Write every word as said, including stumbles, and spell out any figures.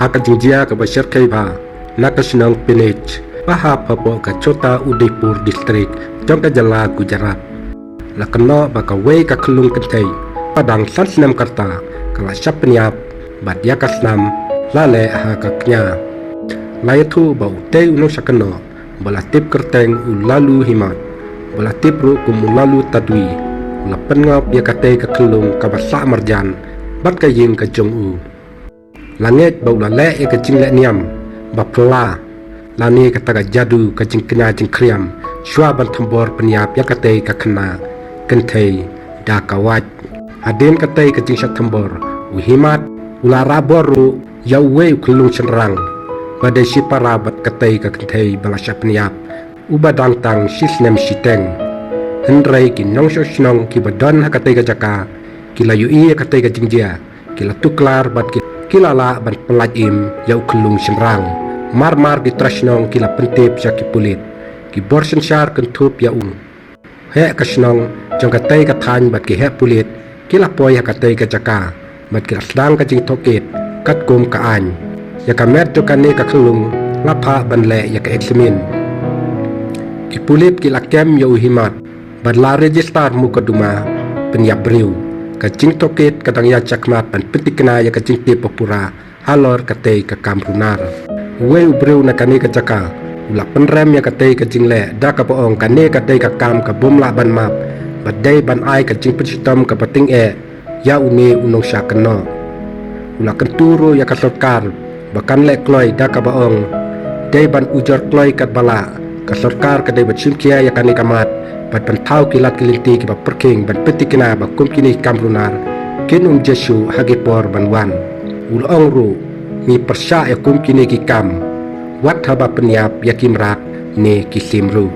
Ha ka jingjia kaba shyrkhei bha na ka shnong Penij, ba hap hapoh ka Chota Udaipur District jong ka jylla Gujarat, la kynnoh ba kawei ka khyllung kynthei ba dang san snem ka rta ka la shah pynïap bad ïa ka snam la leh ha ka kñia. La ïathuh ba utei u nongshah kynnoh ba la tip kyrteng u Lalu Himmat, ba la tip ruh kum u Lalu Tadwi, u la pynngop ïa katei ka khyllung kaba sah marjan bad ka ïing ka jong u. La ngeit ba u la leh ïa ka jingleh niam ba phylla lane kata ka jadu, ka jingkñia jingkhriam, shuwa ban thombor pynïap ïa katei ka khynnah kynthei da ka wait. Hadien katei ka jingshah thombor, u Himmat u la rah bor ruh ïa uwei u khyllung shynrang ba dei shipara bad katei ka kynthei ba la shah pynïap, uba dang tang shi snem shiteng. Hynrei ki nongshong shnong kiba don ha katei ka jaka ki la ïohi ïa katei ka jingjia, ki la tuklar bad ki, ki la lah ban pyllait im ïa u khyllung shynrang. Mar mar ki trai shnong ki la pyntip sha ki pulit. Ki bor synshar kynthup ïa u heh ka shnong jong katei ka thaiñ bad ki heh pulit ki la poi ha katei ka jaka bad ki la sdang ka jingtohkit katkum ka aiñ. Ïa ka met jong kane ka khyllung la phah ban leh ïa ka eksamin. Ki pulit ki la kem ïa u Himmat bad la register mukotduma pynïap briew. Ka jingtohkit ka dang ïa shakhmat ban pyntikna ïa ka jingtip ba pura halor katei ka kam runar. Uwei u briew na kane ka jaka u la pynrem ïa katei ka jingleh da kaba ong kane ka dei ka kam ka bym lah ban map bad dei ban ai ka jingpynshitom kaba tyngeh ïa une u nongshah kynnoh. U la kyntu ruh ïa ka sorkar ba kan leh kloi da kaba ong dei ban ujor kloi katba lah. Ka sorkar ka dei ban shim khia ïa kane ka mat bad ban thaw ki lad ki lynti kiba pyrkhing ban pyntikna ba kum kine ki kam runar kin ym jingsuk ha ki por ban wan. U la ong ruh, ngi pyrshah ïa kum kine ki kam wat haba pynïap ïa ki mrad ne ki sim ruh.